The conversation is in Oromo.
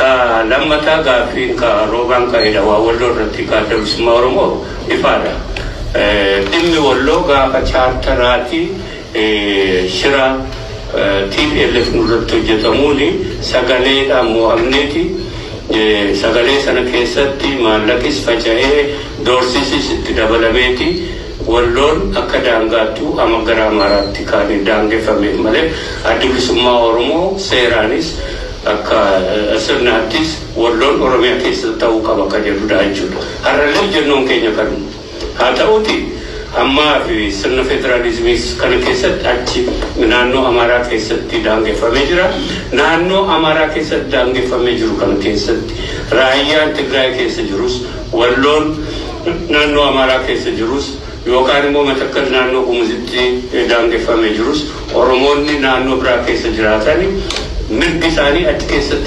Ka lammataa gaaffiin ka Roobaan ka'edha, waa Walloo irratti ka Adda Bilisummaa Oromoo ifaadha. Dhimmi Walloo gaafa chaartaraati shira TPLF nurratti hojjetamuun sagaleedhaan mo'amneeti. Sagalee sana keessatti maallaqis faca'ee doorsisis itti dabalameeti. Walloon akka daangaattu amma gara Amaaraatti kan daangeffameef malee, Adda Bilisummaa Oromoo seeraanis akka sirnaattis Walloon Oromiyaa keessa ta'uu qaba akka jedhudha jechuudha. Har'allee jennoon keenya kanuma. Haa ta'uti, ammaa fi sirna federaalizimii kana keessatti achi naannoo Amaaraa keessatti daangeffamee jira. Naannoo Amaaraa keessatti daangeffamee jiru kana keessatti raayyaan Tigraay keessa jirus, Walloon naannoo Amaaraa keessa jirus, yookaan immoo Matakkal naannoo Gumuzitti daangeffamee jirus, Oromoonni naannoo biraa keessa jiraatan mirgi isaanii achi keessatti